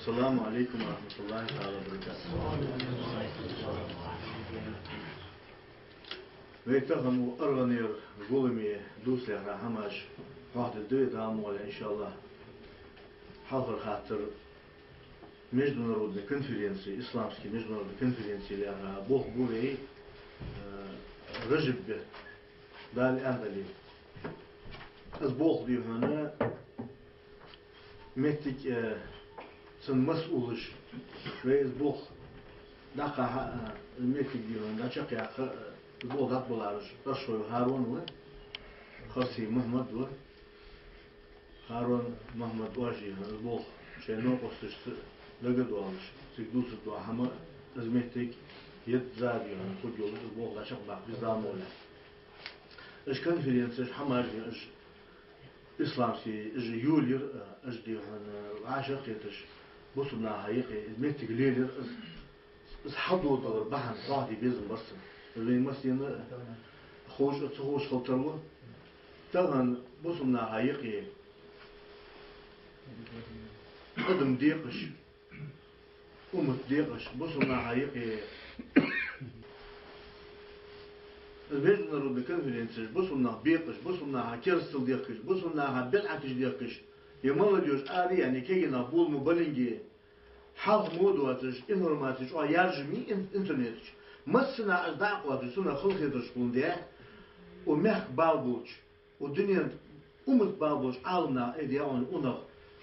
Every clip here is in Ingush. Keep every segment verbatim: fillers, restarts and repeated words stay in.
السلام عليكم ورحمة الله تعالى وبركاته. Вай тахан укх аргӀанера гуламе дувца лаьрхӀа хӀамаш хьоахадергда вай, Дала мукъ лой, иншааллахӀ. Хьалхара хаттар: международни конференци, исламски международни конференци лаьрхӀа болх бу вай, э, Ражаб бетта, Дала аьнна дале. Из болх, дий хьона, моттиг, э, цун масъулаш, вай из болх дӀакхахьа, э, моттиг, дий хьона, дӀачакхъяккха, э, из болх дӀатӀабиллараш Къаршхой ХӀарун ва, Харсий Мухьмад ва. ХӀарун, Мухьмад, оаш, дий хьона, из болх шоай новкъосташца дагадоалаш, цига дувцаргдола хӀама, из моттиг, етт зӀа, дий хьона, хургйолаш, из болх дӀачакхбаккха беза, Дала мукъ лой. Уж конференцеш, хӀамаш, дий хьона, уж исламски, уж йолаяр, э, уж, дий хьона, вӀашагӀкхеташ, бусалба наха юкъе из моттиг лелаяр, из, из хьадоладалар бахьан хьоахаде безам бар са. Вайна массанена ховш а, ца ховш а хила тарлу. Тахан бусалба наха юкъе адам декъаш, уммат декъаш, бусалба наха юкъе международни конференцеш, бусалба нах бекъаш, бусалба наха керастал дехкаш, бусалба наха бидӀаташ дехкаш, е молодёжь ара яьнна, е кагий нах бола ма баллинге, хьалха мо доацаш, информаци чӀоагӀа яржам йий ин-, интернета чу. Массанахьа из дӀа а кхоачаш, цунах халахетараш хуландаь, укх мехка бала болча, укх дунен уммат бала болча Ӏаламнаха айдаь, укх нах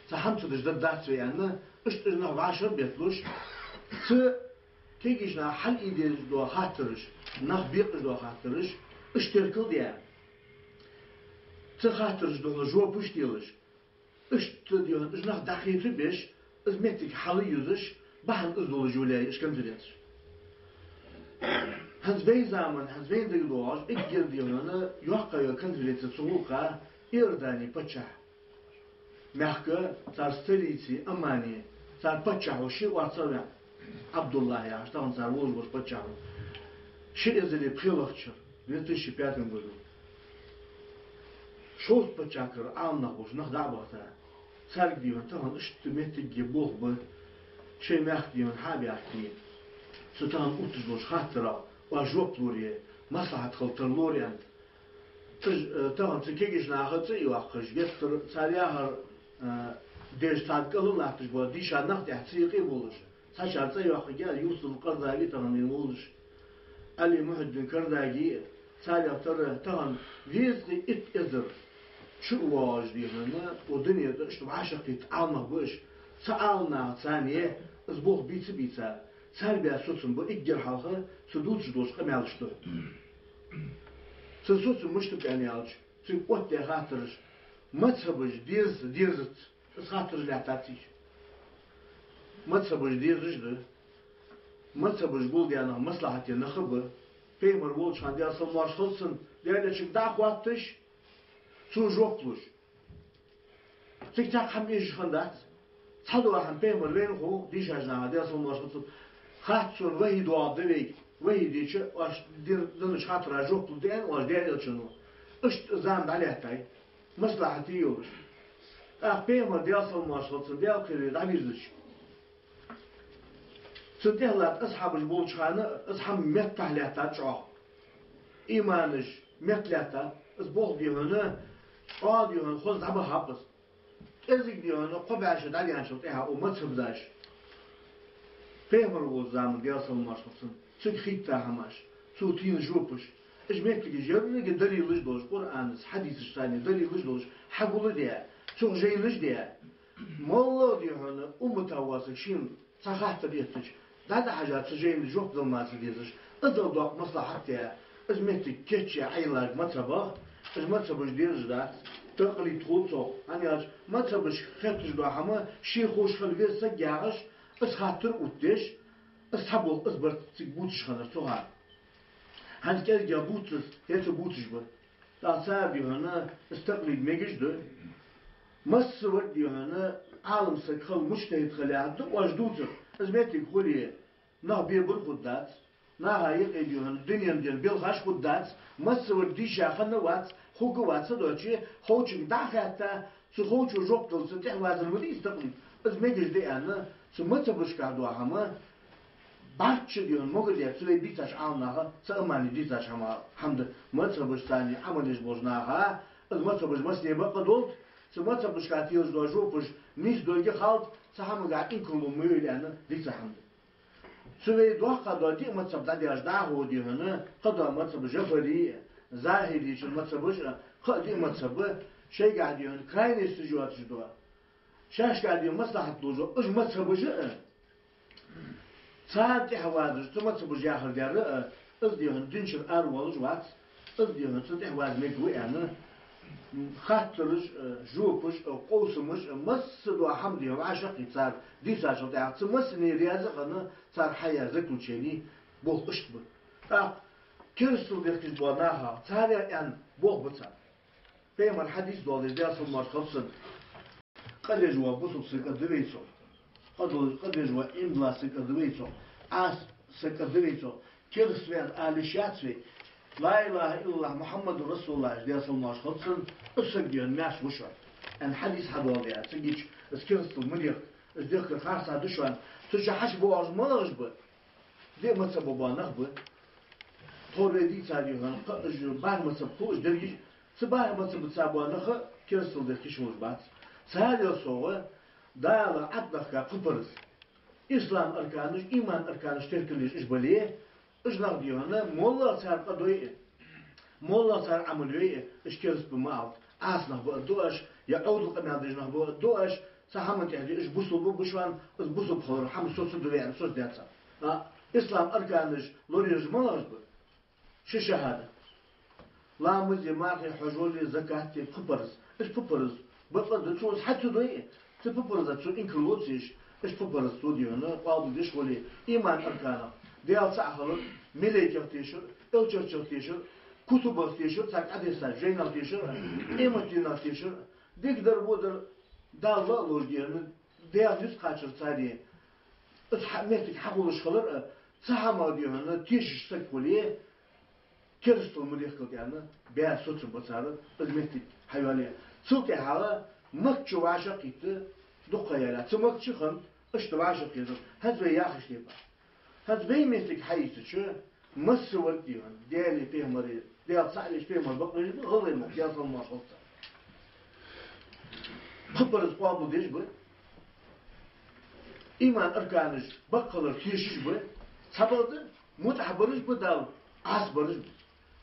цхьа хӀама ца деш даргдац вай аьнна, иштта уж нах вӀашагӀбетталуш, цу кагийча наха хьалъайдеш дола хаттараш, нах бекъаш дола хаттараш, уж теркалдаь, цу хаттарашта духьала жопаш телаш, иштта, дий хьона, уж нах дӀахоттабеш, из моттиг хьалъюзаш, бахьан из долаш йолаяьй уж конференцеш. ХӀанз вай заман, хӀанз вайна дагадоагӀаш, эггара, дий хьона, йоккха йола конференци цу гӀулакха Иордани паччахьа мехка, цар столице Аммане, цар паччахь ва, ше орцагӀваьнна, ӀабдуллахӀ яхаш, тахан цар волаш вола паччахь ва. Ши эзари пхелагӀча шера, две тысячи пятом году, шовзткъа паччахьалкхера Ӏаламнах болча нах дӀа а бахийтар. Царга, дий хьона, тахан иштта моттигерча болх ба, шоай мехка, дий хьона, хьа а баьхке, цу тахан увтташ долча хаттарах оаш жоп луре, маслахьат хила тарлора аьнна. Цу, э, тахан цу кагийча наха цӀи а йоаккхаш, геттара цар яхар, э, деш, царна кӀал латташ бола дийша нах тӀехьа цу юкъе болаш, цхьачар цӀи йоаккхаргья, Юсуф Къардави тахан вайна волаш, Ӏали Мухьуддин Кардаги, царех тара тахан везткъеи итт эзар чу а воагӀаш, дий хьона, укх дунен тӀа иштта вӀашагӀкхийтта Ӏаламнах ба уж. Цу Ӏаламнахаца цхьана из болх бийца а бийца, цар баь соцам ба эггара хьалха цу дувцаш долча къамаьлашта духьа. Цу соцам мишта ба аьнна аьлча, цига оттадаь хаттараш: мазхӀабаш деза, дезац, из хаттараш лаьттад цига. МазхӀабаш дезаш да. МазхӀабаш гулдаь нах маслахьате нах а ба. Пайхамар волча хана, Даьла салам-моаршал хилда цунна, Даьла Элчанга дӀа а хоатташ, цо жоп луш, цига цхьаккха хӀама эшаш хиннадац. Цхьадола хӀама пайхамар вайна хов, дийшача наха, Даьла салам-моаршал хилда цунна, хац сона, вахьи доагӀаргда вайга, вахьи дича, оаш дир-, диннача хаттара жоп лургда аьнна, оаш Даьла Элчано. Иштта зама дӀалаьттай, маслахьате йолаш. ТӀаккха пайхамар, Даьла салам-моаршал хилда цунна, Даьла кхеле дӀавийрзача, цун тӀехьа латта асхьабаш болча хана из хӀама меттахь лаьттад чӀоагӀа. Иманаш метталаьттад, из болх, дий хьона, чӀоагӀа, дий хьона, хоза дӀабахаб из. КӀезига, дий хьона, кхо бӀаь шу дӀаваьнначул тӀехьагӀа укх мазхӀабдаша, пайхамар волча заман, Даьла салам-моаршал хилда цунна, цига хийтта хӀамаш, цо тена жопаш, уж моттигаш еррига далилаш долаш, Къуръанаца, хьадисашца далилаш долаш, хьагулдаь, цох жайнаш даь, моллагӀа, дий хьона, уммата вола саг шийна цхьа хаттар эттача, дӀа-дӀа хьажа цу жайна жоп дала мара ца дезаш, из а доккха маслахьат да, из моттиг кийчъяь Ӏайла мазхӀабах, уж мазхӀабаш дезаш дац, такълид хул цох. ХӀана аьлча мазхӀабашка хетташ дола хӀама ше ховш хила веза саг яхаш, из хаттар оттадеш, из цхьаболх из барт цига бувцаш хиннар цу хана. ХӀанз кӀезигагӀа бувц из, е ца бувцаш ба. ТӀаккха цар, дий хьона, из такълид мегаш да. Массавар, дий хьона, Ӏалам саг хила, мужтахӀид хила яхар да оаш дувцар. Из моттиг хуле, нах бебар хургдац, наха юкъе, дий хьона, дунен ден белхаш хургдац, массавар дийша хинна вац, хургвац, хӀана аьлча ховчунга дӀа а хаьтта, цу ховчо жоп дала цунна тӀехьавазар ма дий из такълид. Из мегаш да аьнна, цу мазхӀабашка дола хӀама, бӀарчча дийхьа могаде, цу вай дийцача Ӏаламнаха, цу имамий дийцача хӀама, хӀама да, мазхӀабашца Ӏамал еш болча наха, из мазхӀабаш массане бакъ долаш, цу мазхӀабашка телаш дола жопаш нийса долга халт, цу хӀамага инкарло ма йойла аьнна, дийца хӀама да. Цу вай доккха дола диъ мазхӀаб дӀадаьлча дӀахо дийхьа, кхыдола мазхӀаб, жафарий, захӀирий, цу мазхӀабаш, кхы а диъ мазхӀаб, шоайгахьа дийхьа крайносташ йоацаш дола. Шоашка дийхьа маслахьат луш, уж мазхӀабаш а, царна тӀехьа вазаш, цу мазхӀабаша яхар дар а, из дийхьа динчура аравоалаш вац, из дийхьа царна тӀехьа ваза мегаш ва аьнна, хаттараш а, жопаш а, къовсамаш а, массадола хӀама дийхьа вӀашагӀкхийтта цар дийцачул тӀехьагӀа, цу массане раьза а хинна, цар хьаяь заключени болх иштта ба. ТӀаккха керастал дехкаш бола нах, царех аьнна болх ба цар. Пайхамара хьадис доаладеш, Даьла салам-моаршал хилда цунна: къа деш вола бусалба саг кӀада вай цох. Къа дол-, къа деш вола иман дола саг кӀада вай цох. Ӏаса саг кӀада вай цох. Кераста ва аьнна ала йиш яц вай. «Ла илахӀа иллаллахӀ, Мухьаммадун расулуллахӀ», Даьла салам-моаршал хилда цунна, из саг дийхьа маьрша ва шоана, аьнна хьадис хьадоаладаь. Цигача из керастал ма дехка, из дехкар харцахьа да шоана. Цу чу хьаьша боагӀаш малагӀаш ба? Диъ мазхӀабе бола нах ба. Тхьовра вай дийца дийхьа, кхы а уж бархӀ мазхӀаб хул уж дерригаш. Цу бархӀ мазхӀабаца бола нах а керастал дехка йиш йолаш бац. Царел совгӀа Дала Ӏаддахка пхи парз. Ислама арканаш, имана арканаш теркал еш уж бале, уж нах дийхьа, моллагӀа цар къа дой а, моллагӀа цар Ӏамал йой а, уж кераста ба ма алда. Ӏаса нах ба аргда оаш, е Ӏовдала къамаьл деш нах ба аргда оаш, цу хӀаман тӀехьа дий, уж бусалба ба шоана, из бусалба хилара хӀама соцаргда вай аьнна соцадаьд цар. А, ислама арканаш лораеш малагӀаш ба? Ши шахӀадат. Ламази, мархий, хьажоли, закати, пхи парз. Уж пхи парз бакъ да, цо из хьа ца дой а, цу пхи парзаца цо инкарло ца еш, уж пхи парз цо дийхьа къоабалдеш хуле, имана арканех Даьла цаӀ хилар, малейкех тешар, элчанех тешар, кутубех тешар, царга Ӏодессача жайнех тешар, къематдийнах тешар, дикадар, водар, Далла ла а луш дийхьа, Даьла низ кхачар царех, из хьа-, моттиг хьахулаш хилар а, цу хӀамах дийхьа тешаш саг хуле, керастал ма дехкалда аьнна, баь соцам ба цар, из моттиг хьайоалае. Цул тӀехьагӀа Макка чу вӀашагӀкхийтта дукха ха яьлар. Цу Макка чу хинна, иштта вӀашагӀкхетар. ХӀанз вай яхача тайпара. ХӀанз вай моттиг хьаийцача, массавар дийхьа, Даьлеи пайхамареи, Даьла цаӀ веш пайхамар бакъ веш ба, гӀалгӀай мо, Даьла салам-моаршал хилда царна. Пхи парз къоабалдеш ба, имана арканаш бакъ хилар тешаш ба, цхьабакъда мутӀахьа бараш ба Далла, Ӏаса бараш ба.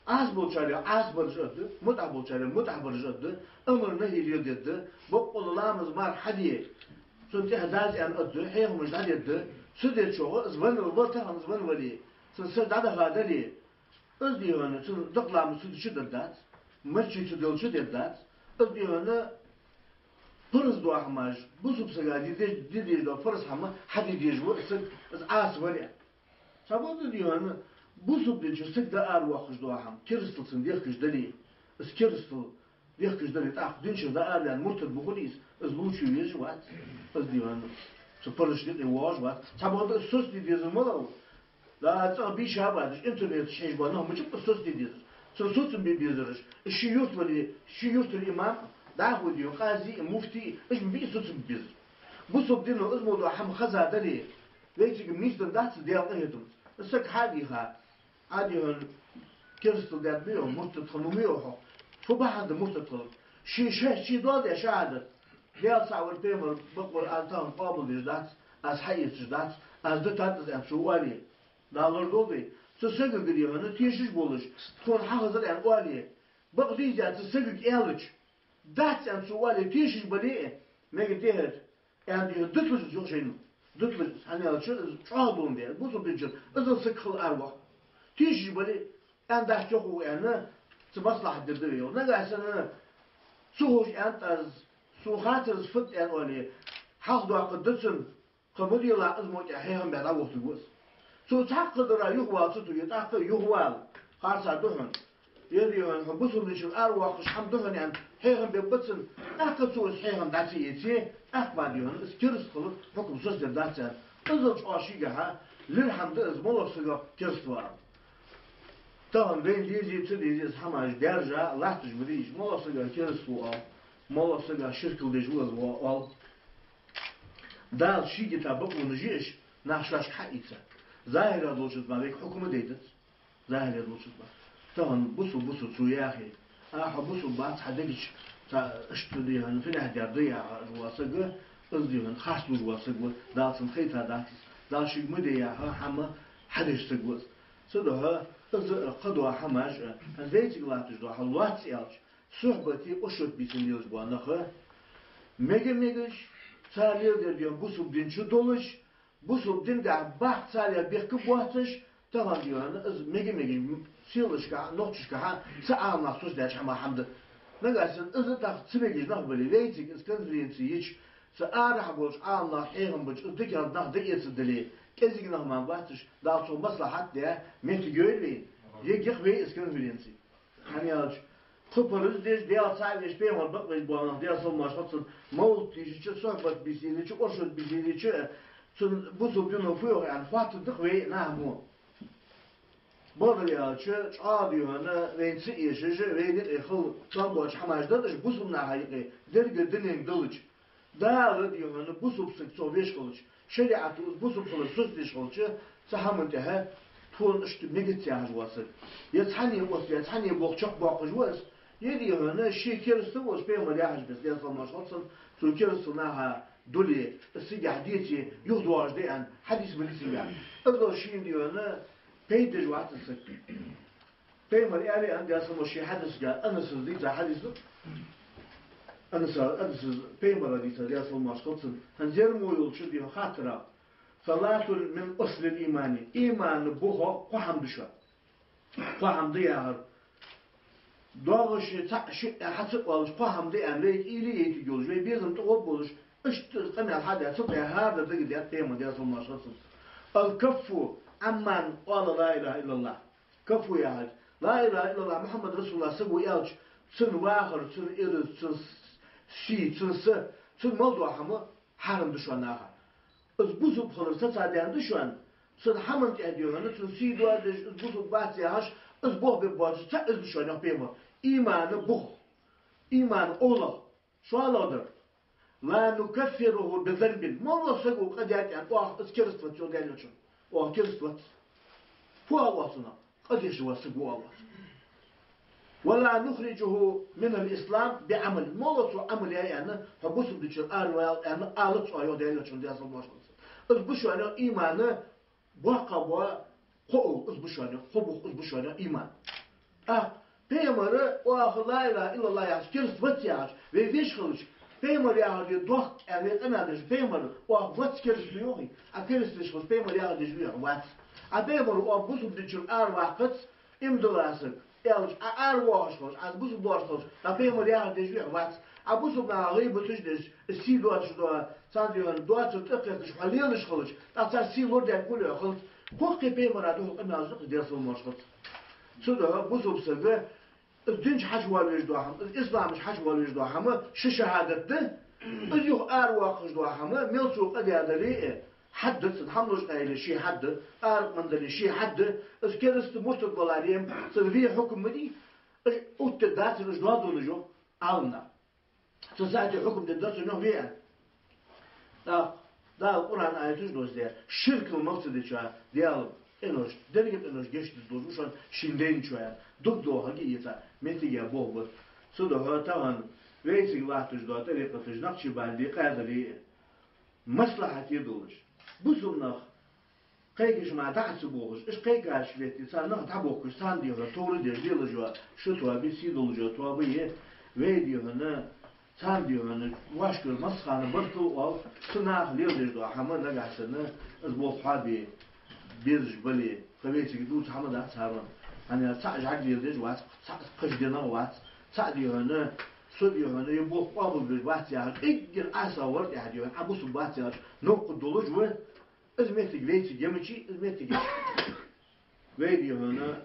Ӏаса болчарех Ӏаса бараш аргда, мутӀахьа болчарех мутӀахьа бараш аргда, амар-нахӀи леладергда, боккъала ламаз, марха хьаде, цунна тӀехьа даза аьнна аргда, хьехамаш дӀадергда, цу дечох из венна ва, тахан из венна вале, цун саг дӀадаха дале, из дийхьа, цун дакъа ламаз ца дича дергдац, маьждиге ца делча дергдац, из дийхьа, парз дола хӀамаш, бусалба сага де дезаш, де дезаш дола парз хӀама хьаде дезаш ва из саг, из Ӏаса вале. Цхьабакъда дийхьа, бусалба дин чура саг дӀааравоаккхаш дола хӀама, керастал цунна дехкаш дале, из керастал дехкаш дале, тӀаккха дин чура дӀааралаьнна муртад ма хулий из, из лувчо везаш вац, из дийхьа, цу парзашта юкъе воагӀаш вац. Цхьабакъда из соцаде дезар малагӀа ва? Да, цӀагӀа бийша а бац, интернета чу хьежаш бола нах ма ба из соцаде дезар. Цун соцам бе безараш, из ший юрта вале, ший юртара имам, дӀахо дийхьа къази а, муфти а, уж ма ба из соцам бе безар. Бусалба дино из мо дола хӀама хеза дале, вайцига нийсденна дац Даьла къахетамца. Из саг хьадийха, Ӏа дийхьа, керастал даьд ма йоах, муртад хиннав ма йоах хьо. Фу бахьан да муртад хилар? Ше шоаш ший доаладаь шахӀадат, Даьла цаӀ вар, пайхамар бакъ вар аз тахан къоабалдеш дац, аз хьаэцаш дац, аз дитад из аьнна цо оале, Дала лорадолда вай. Цу сагага дийхьа тешаш болаш, тхона хьахезар аьнна оале, бакъ дийза дац цу сагага аьлча, дац аьнна цо оале, тешаш бале а, мегаргда хӀета, аьнна дийхьа диталаш из, йоах жайно. Диталаш из, хӀана аьлча из чӀоагӀа доландаь, бусалба дин чура из саг хила аравоаккх. Тешаш бале, аьнна дац, йоах, аьнна, цу маслахьат дергда вай, йоах. Нагахьа санна цо ховш аьннад аз, сона хацар из фуд аьнна оале, хьалхадоаккхаргда цунна, кхы ма делахь, из мо тӀехьа хьехам баь дӀавохийтаргва из. Цо цхьаккха дара юхавала ца туге, тӀаккха юхавала, харцахьа да хьона. Ер дийхьа, хьо бусалба дин чура аравоаккхаш хӀама да хьона аьнна, хьехам бергба цунна, тӀаккха цо из хьехам дӀа ца эце, тӀаккха ма дийхьа, из кераста хилар хьукам соцадергдац аьнна. Иззал чӀоагӀа шийгахьа лира хӀама да из, моллагӀча саго кераста ва ала. Тахан вайна дезий, ца дезий, из хӀамаш даьржа латташ ма дий уж, моллагӀча саго кераста ва оал, моллагӀча саго ширк деш ва из оал. Дала шийга йита бакъонаш я уж, нах шоашка хьаийца. ЗахӀира долчунца ма вайга хьукам дайдац. ЗахӀира долчунца ма. Тахан бусалба, бусалба цо яхе. Ахьа бусалба бац, хьа дега чу цхьа иштта дий хьона финехь дар да яхаш вола саг, из дий хьона харц луш вола саг ва, Дала цунна хайта дац из. Дала шийга ма де яха хӀама хьадеш саг ва из. Цудухьа из а кхыдола хӀамаш а, хӀанз вайцига латташ дола хӀама лоацца аьлча, сухьбате, оршот бийсанна лелаш бола нах, мега-мегаш, цар леладер дий хьона бусалба дина чу долаш, бусалба дина тӀа бахка цар яр бехк боацаш, тахан дий хьона из мега-мегаш селашка, нохчашка хьа, цхьа Ӏаламнах цу тӀа даьча хӀамах хӀама да. Нагахьа санна из а тӀаккха ца мегаш нах бале, вайцига из конференци йича, цу арахьа болча Ӏаламнаха хьехам баьча, из дикагӀа нах дӀаэца дале, кӀезига нах мара бац уж, Дала цох маслахьат даь, моттиг йойла вайна, ергья-кх вай из конференци. ХӀана аьлча, кхы парз деш, Даьла цаӀ веш, пайхамар бакъвеш бола нах, Даьла салам-моаршал хилда цунна, мовлат дийшача, сухьбат бийса йиллача, оршот бийса йиллача, цунна бусалба дино фу йоах аьнна хоаттаргда-кх вай наха мо. Бакъдар аьлча, чӀоагӀа дий хьона вайна ца эшаш, вайна юкъе хила товш боаца хӀамаш да уж бусалба наха юкъе, деррига дунен долча. Дала дий хьона бусалба саг цох веш хилча, шариӀато из бусалба хилар соцадеш хилча, цу хӀаман тӀехьа тхона иштта мегац яхаш вола саг, е цхьанне оцу, е цхьанне болх чакхбоаккхаш ва из, е дий хьона ше кераста волаш, пайхамар яхача беса, Даьла салам-моаршал хилда цунна, цо керастал наха дуле, из цигахьа деце, юхадоагӀаш да аьнна хьадис ма дий цигахьа. Из шийна дий хьона пайда деш вац из саг. Пайхамара аьлар аьнна, Даьла салам-моаршал, ший хьадисага, Анаса дийца хьадис да. Анаса, Анаса пайхамара дийца, Даьла салам-моаршал хилда цунна, хӀанз ер мо йолча дий хьона хаттар: «ثلاث من أصول الإيمان». Имана бух кхо хӀама да шоана. Кхо хӀама да яхар. ДоагӀаш цаӀ, шиъ хьа ца оалаш, кхо хӀама да аьнна, вайга уйла яйтаргйолаш, вай безам тӀагӀоргболаш, иштта из къамаьл хьадаь, цу тӀа хӀара дар дагадоагӀа пайхамара, Даьла салам-моаршал хилда цунна. «الكف عمن قال لا إله إلا الله». Кафу яхар. «لا إله إلا الله محمد رسول الله» саго аьлча, цун вахар, цун ираз, цун с-, сий, цун са, цун мел дола хӀама хьарам да шоана наха. Из бусалба хилар сацадаьнна да шоана, цун хӀаман тӀа дий хьона, цун сий доадеш, из бусалба бац яхаш, из болх бергбоацаш цаӀ из да шоана, йоах пайхамара. Имана бух, имана къовлах. ШоллагӀдар: «لا نكفره بذنب». Моллагӏа саго къа даьд аьнна, оаха из кераста вац, йоах Даьла Элчано. Оаха кераста вац. Фу оал оаха цунах? Къа деш вола саг ва оал оаха цунах. «ولا نخرجه من الإسلام بعمل». Моллагӏа цо Ӏамал яь аьнна, хьо бусалба динчура аравала аьнна алац оаха, йоах Даьла Элчано, Даьла салам-моаршал хилда цунна. Из ба шоана имана боккхагӀа бола кхоъ, из ба шоана, кхо бух, из ба шоана иман. ТӀаккха пайхамара оаха «لا إله إلا الله» яхаш кераста вац яхаш, вай веш хилча, пайхамара яхар де дохк аьнна вай къамаьл деш, пайхамара оаха вац кераста йоахий, Ӏа кераста веш хилча, пайхамара яхар деш вий Ӏа? Вац. Ӏа пайхамара оаха бусалба динчура араваккхац, иман дола саг, аьлча, Ӏа аравоагӀаш хилча, Ӏа бусалба доагӀаш хилча, Ӏа пайхамара яхар деш вий Ӏа? Вац. Ӏа бусалба наха гӀийбаташ деш, сий доацаш дола, царна дий хьона доацар тӀакхетташ хьо лелаш хилча, тӀаккха цар сий лорадаьнна гулъяь хилац. Кхоккхе пайхамара духьал къамаьлаш да-кх из, Даьла салам-моаршал хилда цунна. Цудухьа бусалба сага из дин чу хьачувала везаш дола хӀама, из ислам чу хьачувала везаш дола хӀама ши шахӀадат да, из юха аравоаккхаш дола хӀама, мел цо къа даь дале а, хьад да цун, хьамлуш къайле ший хьад да, аракъ ма дале ший хьад да, из кераста, муртад валаре а цун ве хьукам ма дий, уж оттаде дацар, уж доадонаш, йоах Ӏаламнаха. Цу сахьате хьукам дергдар цунна, йоах, ве а. ТӀаккха Дала Къуръан аяташ доссадаь, ширкал мах ца дечоа Даьла къинош, деррига къинош гешт деш долаш ва шоана шийна дайначоа, дог дола хьаги ийца, моттиге болх ба. Цудухьа тахан вайцига латташ дола тӀарикъаташ, накъшбанди, къадири, маслахьате долаш, бусалба нах кхайкаш мара дӀа а ца бохаш, уж кхайкача метте цар нах дӀабохкаш, царна дий хьона товр деш лелаш йола шу тоаба, сий долаш йола тоаба я, вай дий хьона, царна дий хьона вӀашкара массахана баркал оал, цу наха леладеш дола хӀама нагахьа санна из болх хьабе безаш бале, кхы вайцига дувца хӀама дац хӀарам. ХӀана аьлча цхьа жӀаг леладеш вац, цхьа кхыча динах вац, цхьа дий хьона, со дий хьона, е болх къоабалбеш вац яхаш, эггара Ӏаса вар тӀехьа дий хьона, Ӏа бусалба вац яхаш, новкъа долаш ва. Из моттиг вайцига я мичай, из моттиг я. Вай дий хьона,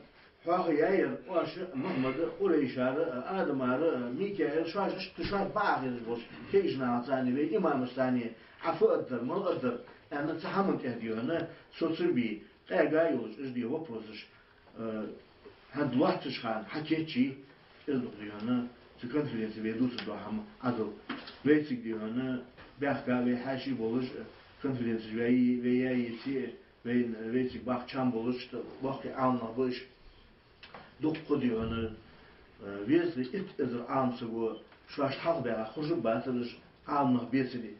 хьоахаяьяр оаш, Мухьмада, Къурайшара, Адамара, Микаила, шоаш иштта шоаш бакъахьа хеташ болча кегийча нахаца а, вай имамашца а, Ӏа фу аргдар, мала аргдар аьнна, цу хӀаман тӀа дий хьона, со ца бий, къаьга йолаш, уж дий вопросаш, э, хӀанз лоацача хана хьакийчъе, из дукха дий хьона, цу конференце вай дувцаш дола хӀама Ӏадал. Вайцига дий хьона, баьхка вай хьаьший болаш, конференцеш вай, вай яйци, вай, вайцига баха чам болаш, боккхий Ӏаламнах ба уж. Дукха да хьона, э, веза итт эзар Ӏаламсаго шоашта хьалха баьха хуржаб бацар уж Ӏаламнах бецаре.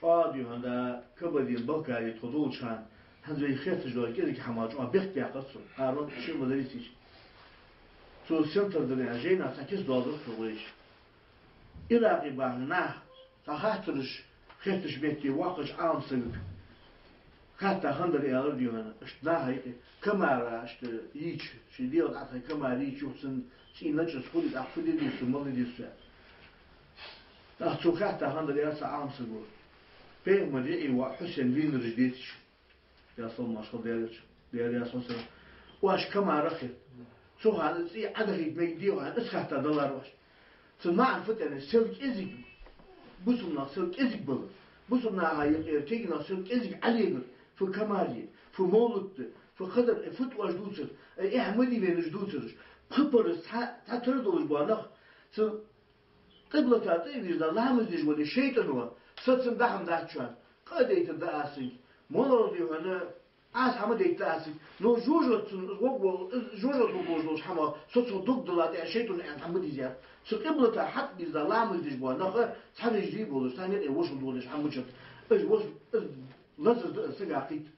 ЧӀоагӀа да хьона, Кабардин-Балкари тхо долча хана, хӀанз вай хетташ дола кӀезига хӀама чӀоагӀа бехк баьккхар цун, Аарон Шихмадарисича. Цо сенна тара дар аьнна, жайнах цхьа кица доаладаьр цо вайча. Иракъе бахача наха цхьа хаттараш хеттача метте воккхача Ӏаламсагага хатта хиннадар, аьлар да хьона, иштта наха юкъе камара, иштта йийча, ший дегӀа тӀа тха камара йийча, юха цун цӀий начӀаст хуле, тӀаккха фу де деза цо, мала де деза цо. ТӀаккха цо хатта хиннадар, аьлар цу Ӏаламсаго: пайхамара йиӀий воӀ Хьусен вийнараш деций шоана? Даьла салам-моаршал хилда Даьла элчанна, Даьла раьза хилва цунна. Оаш камара хет. Цу хана цӀий Ӏодахийта мегаргдий хьона, из хатта далар оаш. Цун маӀан фуд аьнна, сел кӀезига, бусалба нах сел кӀезига балар, бусалба наха юкъера кагий нах сел кӀезига Ӏолегар, фу камар я, фу мовлат да, фу кхыдар, э, фуд оаш дувцар, э, эхь ма дий вайна уж дувцараш. Пхи параз цхьа, цхьатара долаш бола нах, цу къиблата тӀа а вийрза, ламаз деш вале, шайтӀано, са цунна дӀа-хӀама дац шоана, къа а дайтаргда аз цунга. Моллагӏа да хьона, аз хӀама дайтаргда аз цунга. Но жожагӀате цунна из гӀоргвола, из жожагӀате гӀоргволаш долча хӀамах со цох дог дилла тӀехьа шайтӀано аьнна хӀама ма дий из, аьнна. Цу къиблата хьатӀабийрза ламаз деш бола нах цхьа вежарий болаш, цхьан юкъе вошал дохадеш хӀама ма дац. Из вос-, из лазар да из сага кхийтта.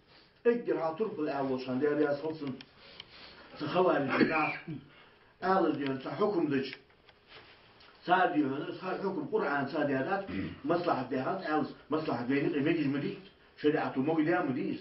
Эггара хьалха турпал аьла волча хана, Даьла раьза хилва цунна, цу хаварижий наха, аьлча да хьона, цхьа хьукам дича, цар да хьона, из хьа-, хьукам Къуръанаца даьдац, маслахьат даьхадац, аьлча, маслахьат вайна юкъе мегаш ма дий из, шариӀато могадаь ма дий из.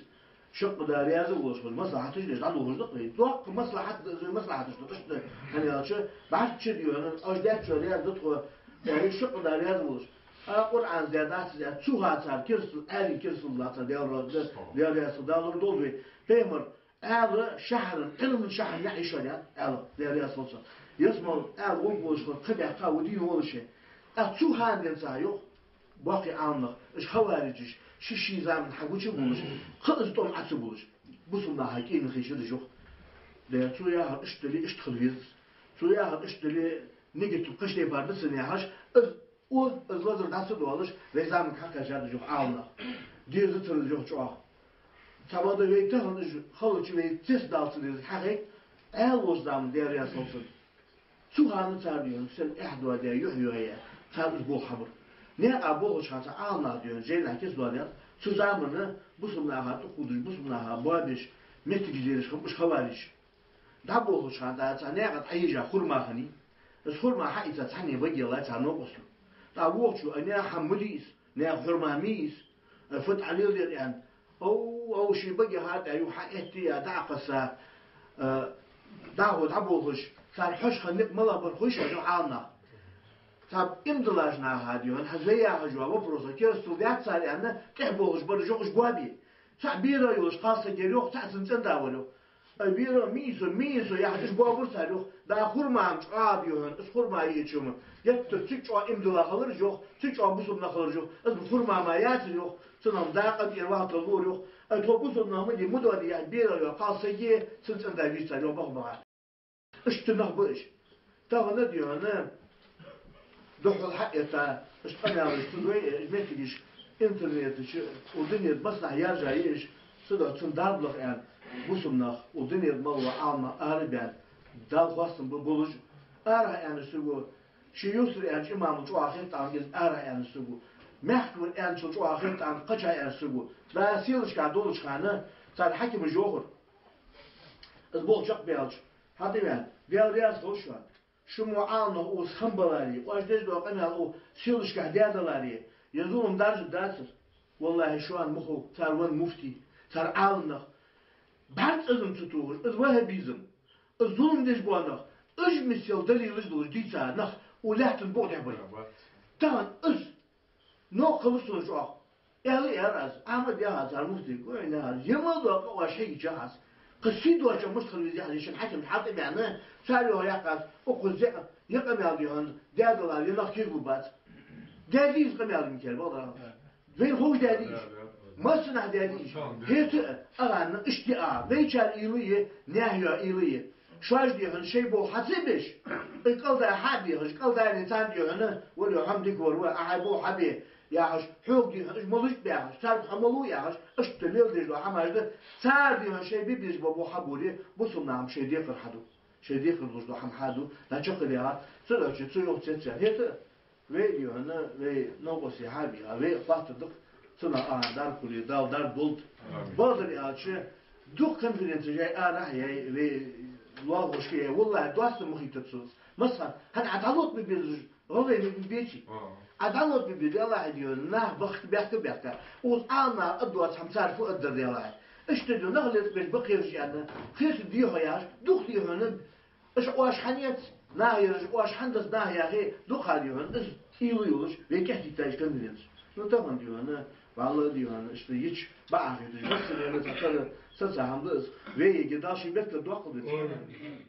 Шаккха Дала раьза волаш хилча, маслахьаташ деш дӀадолхаш да-кх вай. Доккха маслахьат да из, маслахьаташ да, иштта да, хӀана аьлча, бӀарчча да хьона, оаш дечоа раьза да тхо, э, шаккха Дала раьза волаш. А Къуръанаца даьдац из, аьлча, цу хана цар керастал, Ӏаьлий керастал латтар, Даьла ра-, Даьла раьза хилва, Дала лорадолда вай. Пайхамара аьлар, шахьарна, Ӏилман шахьарна яхьийша да, аьлар, Даьла раьза хилва цунна. Ялсмала аьла гӀоргволаш хилар кхаъ баьккха ва дийна волаш. ТӀаккха цу хана денз цхьа йоах боккхий Ӏаламнах, уж хаварижаш, ший-ший заман хьагуча а болаш, кхы из тӀом Ӏо ца буллаш, бусалба наха кӀийлен хийшар уж, йоах. Даьра, цо яхар иштта дале, иштта хила веза из. Цо яхар иштта дале, нигат кхыча тайпара да цун яхаш, из О, из лазар дӀа ца доалаш, вай заманга хьакхаьчад уж, йоах, Ӏаламнах. Дезацар из, йоах, чӀоагӀа. Цхьабакъда вай тахан уж хилча вай цецдала ца дезар хьахайт, Ӏаьла волча заман, Даьла раьза хилва цунна. Цу хана цар да хьона сел эхь доадаь, юхь йоаяь, цар из болх хьабир. Наькъа болхача хана цхьа Ӏаламнах да хьона жайнашка кица доадаьр, цу замана бусалба наха тӀаховдаш, бусалба наха боабеш, моттигаш лелаш хиннаб уж хаварижаш. ДӀаболхача хана цхьа наькъа тӀа Ӏоежа хурма хиннай. Из хурма хьаийца цхьанне баге лай цар новкъостал. ТӀаккха вокхо: «Ай, наьха хӀама ма дий из, наьха хурма ма йий из, ай, фуд Ӏа леладер?» — аьнна. Ов, ов, ший баге хьатӀа юха хьаэттаяь, дӀа а кхесса, э, дӀахо дӀаболхаш, цар хьожаш хинна никъ малагӀа бар хой шоана, йоах, Ӏаламнах. Цхьа иман долаш наха да хьона, хӀанз вай яхаш йола вопросах керастал даьд цар аьнна, тӀехьа болхаш бар уж, йоах, уж боабе. Цхьа бера йолаш кхалсаг яр, йоах, цхьаъ цун цӀен-да вар, йоах. Ай, бера, ма йий со, ма йий со, яхаш, уж боабир цар, йоах. ДӀа хурма-м чӀоагӀа да хьона, из хурма йича-м, геттара цига чӀоагӀа иман дилла хилар уж, йоах, цига чӀоагӀа бусалба нах хилар уж, йоах. Из хурма мара яцар, йоах, цунах-м дакъа тӀера вахийтал лора, йоах. Ай, тхо бусалба нах ма дий, ма доаде яхаш, бера йола кхалсаг а, цун цӀен-да вийр цар, йоах, баха-баха. Иштта нах ба уж. Тахан да хьона духьал хьаэтта, иштта къамаьлаш ца дой, э, моттигаш интернета чу, укх дунен тӀа массанахьа яржа я уж, цудухьа цун дарбалах аьнна, бусалба нах, укх дунен тӀа мел бола Ӏаламнах арабаьнна, Далла хоастам ба болаш, арахьа аьннача саго, ший юстара аьннача имамал чӀоагӀа хетта, ам из арахьа аьннача саго, мехкавар аьнначул чӀоагӀа хетта, ам кхыча аьннача саго, да, селашка долча хана цар хьакимаша йоахар. Из болх чакхбаьлча, хьатӀавена, Даьла раьза хилва шоана, шо мо Ӏаламнах укхаза хиннабаларе, оаш деш дола къамаьл укх селашка даьдаларе, е зулам даржаргдацар. ВаллахӀи, шоана ма хов цар венна муфтий, цар Ӏаламнах. БӀарга цӀензам ца тохаш, из ваххабизм, из зулам деш бола нах, уж миссел далилаш долаш дийца нах укх лаьттан букъа тӀа бар. Тахан из новкъа хилар сона чӀоагӀа. Аьле аьлар аз, Ахьмад, яхар цар муфтийга, вай, яхар, е мел дола къа оаш хьегича хьа аз, кхы сий доацаш мишта хила веза яхаш, шун хьакимаш хьалтӀабаьнна, цар йоах яьккхад, укхаза е, е къамаьл да хьона даьдаларе, е нах кийргбац. Даьдий из къамаьл, Микаил, бакъдар. Вайна ховш даьдий из? Массанахьа даьдий из? ХӀаьта а, агӀанна иштта а, вайчар уйла я, наьха йола уйла я. Шоаш да хьона шоай болх хьа ца беш, кӀалдайна хьа а бехаш, кӀалдайна царна да хьона, вале, хӀама дика вар ва, Ӏа хьай болх хьабе, яхаш, хьога, дий хьона, уж малаш ба яхаш, царга хьо малав яхаш, иштта леладеш дола хӀамаш да. Цар, дий хьона, шоай бе безаш бола хьаборе, бусалба наха-м шоай декхар хьаду. Шоай декхар долаш дола хӀама хьаду, дӀачакхдергда. Цудухьа цу юха цецъяь. ХӀаьта вай, дий хьона, вай новкъостий хьабийха, вай латтар да-кх, цунах а дар хуле, Дала дар болба. Амин. Бакъдар аьлча, дукха конференцеш яьй арахьа, яьй вай лоалахошка, яьй, валлахӀи, доастам ма хийтар цо. Масала, хӀанз Ӏа дӀалоаттабе безаш гӀалгӀай ма беций. А. Ӏа дӀалоаттабе беза, Даьлахьа, дий хьона, нах бахка баьхка-баьхка. Укхаза Ӏаламнаха аргдоаца хӀама цар фу аргдар, Даьлахьа. Иштта, дий хьона, нах лаьца бераш бакъ хеташ аьнна, хеташ дий хьона яхаш, дукха, дий хьона, уж оаш хӀана яц, наха яраш, оаш хӀана дац наха яхе, дукха, дий хьона, из уйла йолаш, вай кӀехкийттай уж конференцеш. Ну, тахан, дий хьона, валлахӀи, дий хьона, иштта йича бакъахьа хеташ, массанена цхьа тара, саца хӀама да из, вайга Дала ший беркат доаккхалба. Амин.